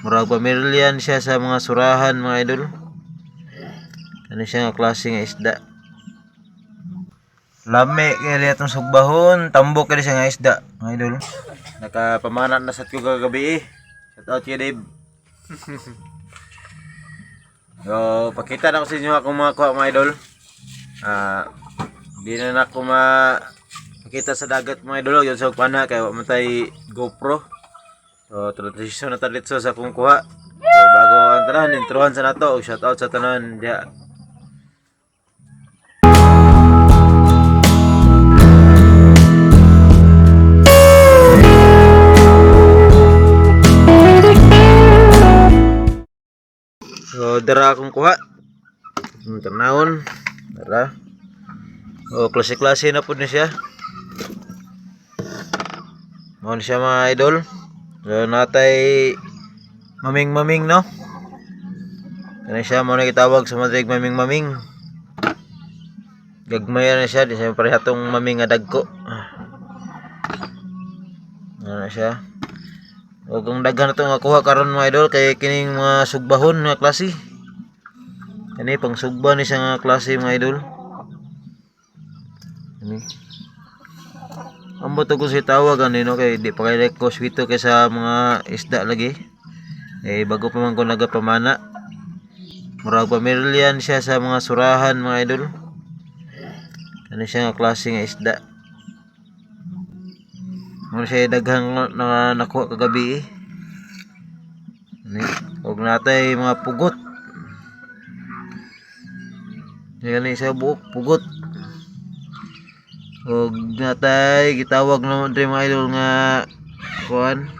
Murag pamilya ni siya sa mga surahan, mga idol. Ano siya nga klase nga isda. Lami kay atong sugbahon, tambok kay siya nga isda, mga idol. Nakapamana na sa ko kagabi eh. Shout out kay Dave. So, pakita na ko sa inyo akong mga kuha, mga idol. Ah, hindi na na ako makita sa dagat, mga idol. Yun sa pana kay wa man tay GoPro. So, transition na ta dito sa akong kuha. So, bago ang tanan, introhan sa nato. Shout out sa tanan diha. So, dara akong kuha. Tanawon. Dara. O, klase-klase na po ni siya. Mao ni siya, mga idol. So, natay maming-maming, no? Ano siya, mao na gitawag sa Madrid maming-maming. Gagmay na siya, di siya pareha tong maming nga dagko. Ano na siya? O kung daghan na itong nakuha karon, mga idol, kay kining mga sugbahon nga klase. Kani pang sugba ni siya nga klase, mga idol. Kani. Ambot ko si tawag ani no kay di pa kay ko swito kay sa mga isda lagi. Eh bago pa man ko nagapamana. Murag pamilya ni siya sa mga surahan, mga idol. Ano siya nga klase nga isda. Muna siya daghang na nakuha kagabi eh. Ani, og natay mga pugot. Yan ni sa buok pugot. Og natay gitawag na diri, mga idol, nga kuan.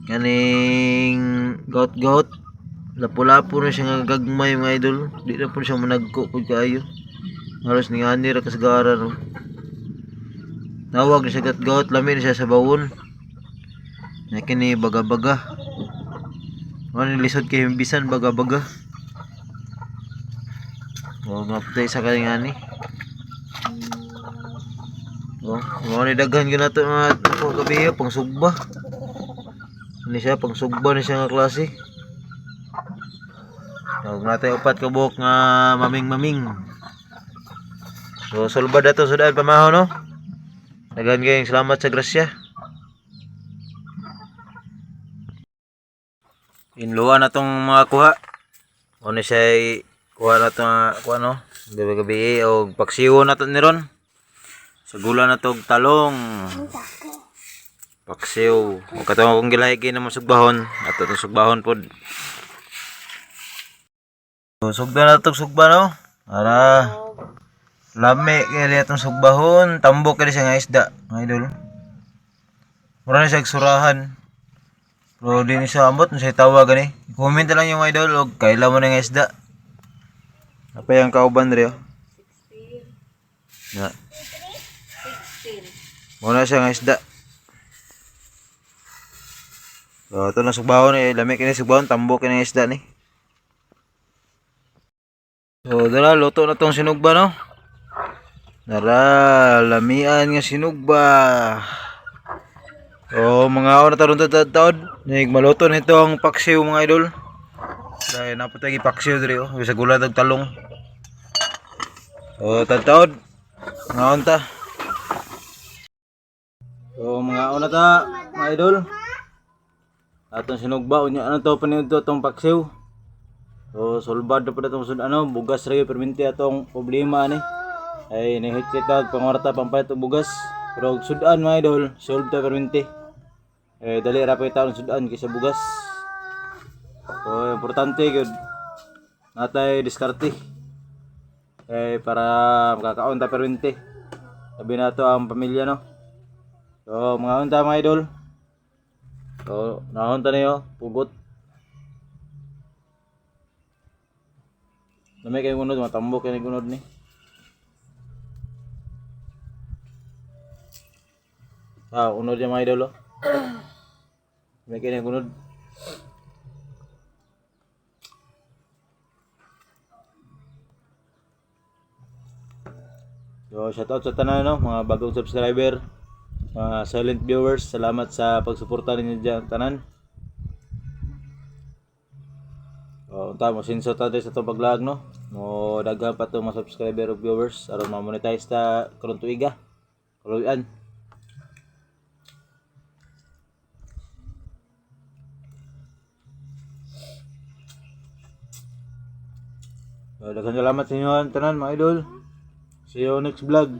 Kaning gout-gout. Lapu-lapu na siya nga gagmay, mga idol. Di na po siya managko pud kaayo. Halos ni ani ra kasagara no. Tawag na siya gat-gout, lami na siya sa bawon. Na kini baga-baga. Ano ni lisod kay bisan baga-baga. O nga putay sa kaling ani. O, mao ni daghan gyud nato mga nakuha gabi eh, pang sugba. Ano siya, pang sugba ni siya nga klase. Tawag natin upat ka buhok nga maming-maming. So, sulbad ato sa daan pamahaw, no? Daghan kayong salamat sa grasya. Inluan na tong mga kuha. Ano siya kuha na itong kuha no? Gabi-gabi o paksiwo na to ni Ron. Sa gula na tog talong. Paksiw. O katong akong gilahi kay naman sugbahon. Ato itong sugbahon pod. So, sugda na itong sugba no? Ara. Lami kay itong sugbahon. Tambok kay siya nga isda, mga idol. Mura na siya surahan. Pero di ni siya ambot, siya tawag gani. Comment na lang yung idol og kaila mo na nga isda. Apa yung kauban diri oh? Na. Muna siya nga isda. So, ito na sugbahon eh. Lami kini sugbahon, tambok kini nga isda ni. So, dara luto na tong sinugba no. Dara, lamian nga sinugba. So, mga na taron taon. Nig maluto na itong paksiw, mga idol. Dahil napatay paksiw diri oh, sa gulad og talong. So, tadtaod. Mga ta. So, mga una ta, mga idol. Atong sinugba unya ano to paniud to atong paksiw. So, sulbad na pud atong sud ano, bugas ra gyud perminti atong problema ani. Ay nihit kita pangwarta pampalit og bugas. Pero og sudan, mga idol, solve ta perminti. Eh dali ra pa taon sudan kaysa bugas. So, importante gyud natay diskarte. Eh para makakaon ta perminti. Sabi na to ang pamilya no. So, mga unta, mga idol. So, naon ta niyo, pugot. Lamay kayo unod, matambok kayo unod ni. Ah, unod yung mga idol oh. Lamay kayo unod. So, shout out sa tanan no, mga bagong subscriber, mga silent viewers, salamat sa pagsuporta ninyo dyan tanan. So, unta mo sinso ta diri sa atong paglaag, no. Mo daghan pa to mga subscriber ug viewers aron ma-monetize ta karon tuiga. Kaluyan. So, daghang salamat sa inyo tanan, mga idol. See you next vlog.